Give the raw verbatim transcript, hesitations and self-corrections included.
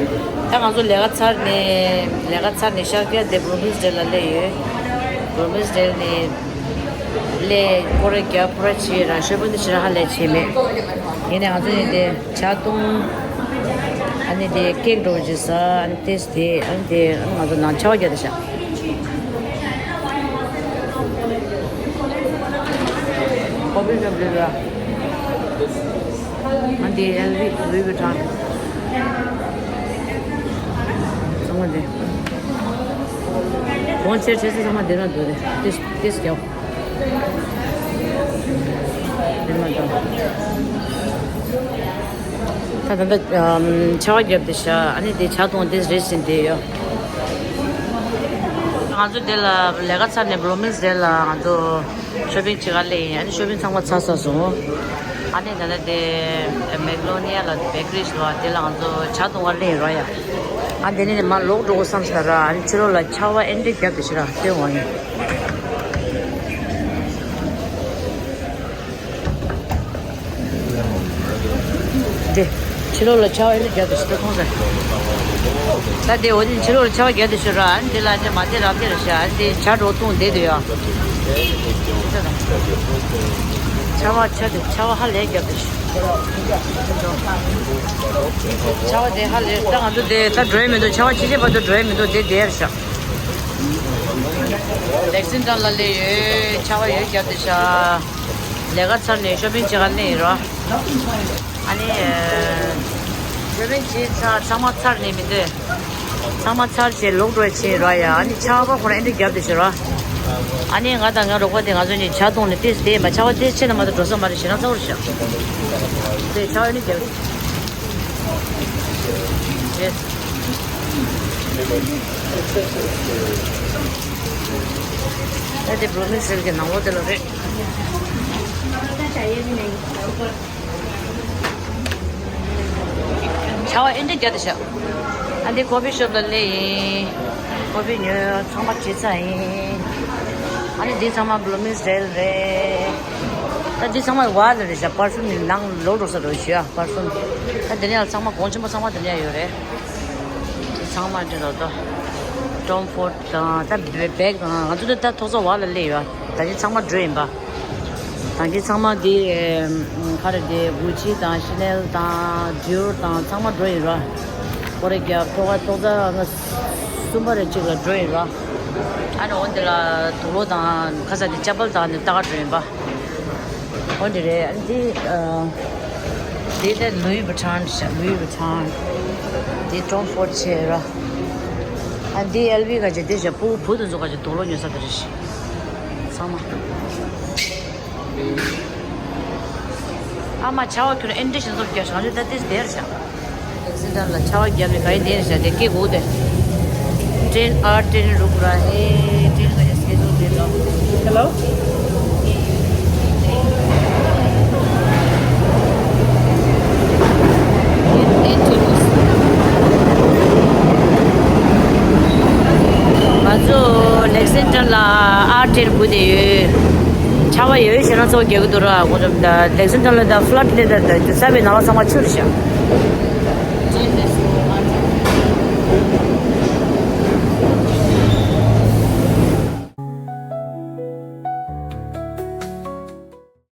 ད་ང་ཚོ་ལས་ཀ་ཚར་ནས་ལས་ཀ་ཚར་ནས་ཤར་རྒྱག་དེ་བྷོ་རོ་མིལ་སི་ཌེལ་ལ་སླེབས་ཡོད། བྷོ་རོ་མིལ་སི་ཌེལ་ནས་སླེབས་སྐོར་ར་རྒྱབ་ཕུ་ར་བྱས་ར་ཤོ་པིང་དེ་ཕྱིར་ཧ་ལས་བྱས་མེད། ཡིན་ནའི་ང་ཚོ་ནི་དེ་ཇ་བཏུང་། ཨ་ནི་དེ་ཀེག་འདྲ་བོ་ཅིག་ཟ། ཨ་ནི་ཏོག་ཙམ་དེ་ཨ་ནི་དེ་ཨ་ནི་ང་ཚོ་ནང་ཆར་པ་རྒྱག་དེ་ཤག་ཁོ་པི་ཤོབ་རེད་ལ། ཨ་ནི་དེ་ཨེལ་ཝི་ལུའི་ཝི་ཊོན། ཚང་མ་དེ། གོང་ཆེར་ཆེ་ཚེ་ཚང་མ་དེ་ན་འདུག་རེད། ཏོག་ཙམ་ཏོག་ཙམ་རྒྱག་ད་ད་ལྟ་ཆར་པ་བརྒྱབ་བསྡད་ཤག་ཨ་ནི་དེ་ཇ་བཏུང་དེ་རེ་བཞིན་བསྡད་ཡོད། ང་ཚོ་དེ་ལ་ལས་ཀ་ཚར་ནས་བྷོ་རོ་མིལ་སི་ཌེལ་ལ་ང་ཚོ་ཤོ་པིང་བྱེད་ག་སླེབས་ཡིན། ཨ་ནི་ཤོ་པིང་ཚང་མ་ཚར་ཚར་སོང་། ཨ་ནི་ད་ལྟ་དེ་མེག་ལོ་ནི་ཡ་ལ་བེ་ཀ་རི་ཞིག་འདུག་དེ་ལ་ང་ཚོ་ཇ་བཏུང་ག་སླེབས་ཡིན་རོགས་ཡ། ང་དེ་ནས་མར་ལོག་འགྲོ་དགོས་བསམ་ས་ར། ཨ་ནི་ཕྱི་ལོགས་ལ་ཆར་པ་ཨེ་འདྲ་བརྒྱབ་བསྡད་ཤག་ར། སྟོན་འོང་ཡིན། དེ། ཕྱི་ལོགས་ལ་ཆར་པ་ཨེ་འདྲ་བརྒྱབ་བསྡད་ཤག་ད་མཐོང་ས། ད་དེ་འོ་དེ་ཕྱི་ལོགས་ལ་ཆར་པ་བརྒྱབ་བསྡད་ཤག་ར། ཨ་ནི་དེ་ལ་ཨ་ནི་མ་བལྟས་རང་བལྟས་རེད་ཤག་ཨ་ནི་དེ་ཇ་འདྲ་བོ་བཏུང་བསྡད་འདུག་ཡ། ཆར་པ་ཆར་དེ་ཆར་པ་ཧ་ལས་བརྒྱབ་བསྡད་ཤག་ཆར་པ་དེ་ཧ་ལས། ད་ང་ཚོ་དེ་ད་འགྲོ་ཡ་མི་འདུག་ཆར་པ་ཕྱི་ཕྱི་བར་དུ་འགྲོ་ཡ་མི་འདུག་དེ་བསྡད་རེད་ཤག་ལེག་སིང་ཊོན་ལ་སླེབས་ཡོད། ཆར་པ་ཡོད་བརྒྱབ་བསྡད་ཤག་ལས་ཀ་ཚར་ནས་ཤོ་པིང་བྱེད་ག་སླེབས་ཡིན་རོ། ཨ་ནི། ཤོ་པིང་བྱས་ཚར་ཚང་མ་ཚར་ནས་མི་འདུག་ཚང་མ་ཚར་བྱས་ལོག་འགྲོ་བྱས་རོ་ཡ། ཨ་ནི་ཆར་པ་ཁོ་རང་ཨེ་འདྲ་བརྒྱབ་བསྡད་ཤག་རོ། ཨ་ནི་ང་དང་ངའི་རོགས་པ་དེ་ང་ཚོ་གཉིས་ཇ་བཏུང་ནས་ཏོག་ཙམ་བསྡད་ཡིན་པ། ཆར་པ་ཏོག་ཙམ་ཆེ་ན་མ་གཏོགས་འགྲོ་ས་མ་རེད། ཞེད་སྣང་ཚ་པོ་རེད་ཤག་དེ་ཆར་པ་ཨེ་འདྲ་བརྒྱབ། ཨ་དེ་བྷོ་རོ་མིལ་སི་ཌེལ་གྱི་ནང་ལོགས་དེ་ལ་རེད། ཆར་པ་ཨེ་འདྲ་བརྒྱབ་བསྡད་ཤག་ཨ་འདི་ཀོ་ཕི་ཤོབ་ལ་སླེབས་ཡིན། ཀོ་ཕི་ཉོས། ཚང་མ་བྱས་ཚར་ཡིན། ཨ་ནི་འདི་ཚང་མ་བྷོ་རོ་མིལ་སི་ཌེལ་རེད། ད་འདི་ཚང་མ་བར་ལ་རེད་ཤག་པར་ཕིའུམ་ནི་ནང་ལོག་འགྲོ་ས་རེད་ཤག་པར་ཕིའུམ། ད་འདི་ནས་ཚང་མ་གོང་ཆེན་པོ་ཚང་མ་འདི་ནས་ཡོད་རེད། འདི་ཚང་མ་འདི་ལ་ད་ཊོམ་ཕོརཌ་དང་ད་བེག་དང་ང་ཚོ་འདི་ད་ཐོག་ས་བར་ལ་སླེབས་ཡོད། ད་འདི་ཚང་མ་འགྲོ་ཡིན་པ། ད་འདི་ཚང་མ་འདི་ག་རེ་འདི་གུ་ཅི་དང་ཤི་ནེལ་དང་ཌི་ཨོར་དང་ཚང་མ་འགྲོ་ཡིན་ར། སྐོར་ར་རྒྱབ་ཐོག་ཁ་ཐོག་ས་ང་གསུམ་པ་རེ་གཅིག་ལ་འགྲོ་ཡིན་ར། ཨ་ནི་འོ་འདི་ལ་དུག་ལོག་དང་ཁ་ས་འདི་ཅ་པལ་དང་འདི་ལྟ་ག་འགྲོ་ཡིན་པ། འོ་འདི་རེད། ཨ་འདི་འདི་ད་ལུའི་ཝི་ཊོན་ཤག་ལུའི་ཝི་ཊོན། འདི་ཊོམ་ཕོརཌ་བྱས་ར། ཨ་འདི་ཨེལ་ཝི་ག་ཅེ་འདི་ཤག་བུ་བུ་དེ་ཚོ་ག་ཅེ་དུག་ལོག་ཉོ་ས་དེ་རེད་ཤག་ཚང་མ། ཨ་མ་ཆར་པ་ཁྱོད་ཨེ་འདྲ་ཞིག་བཟོ་རྒྱག་ཤག་ང་ཚོ་ད་ཏིས་དེར་ཤག་ཨེག་སི་ཌེན་ལ་ཆར་པ་བརྒྱབ་ནས་ག་ཡི་དེར་ཤག་དེ་སྐད་གོ་དེ། ཏྲེན་ཨ་ཏྲེན་རུག་ར་ཧེ། ཏྲེན་ག་ཡི་སྐད་གོ་དེ་ར། Hello? ང་ཚོ་ལེག་སིང་ཊོན་ལ་ཨ་ཏྲེན་སྒུག་བསྡད་ཡོད། ཆར་པ་ཡོད་ཞེ་ན་ཚོ་རྒྱག་གི་འདུག་ར། ཁོང་ཚོ་ད་ལེག་སིང་ཊོན་ལ་ད་ཕ་ལཌ་ནི་ད་ད་ས་བའི་ནང་ལ་ཚང་མ་ཆུ་རེད་ཤག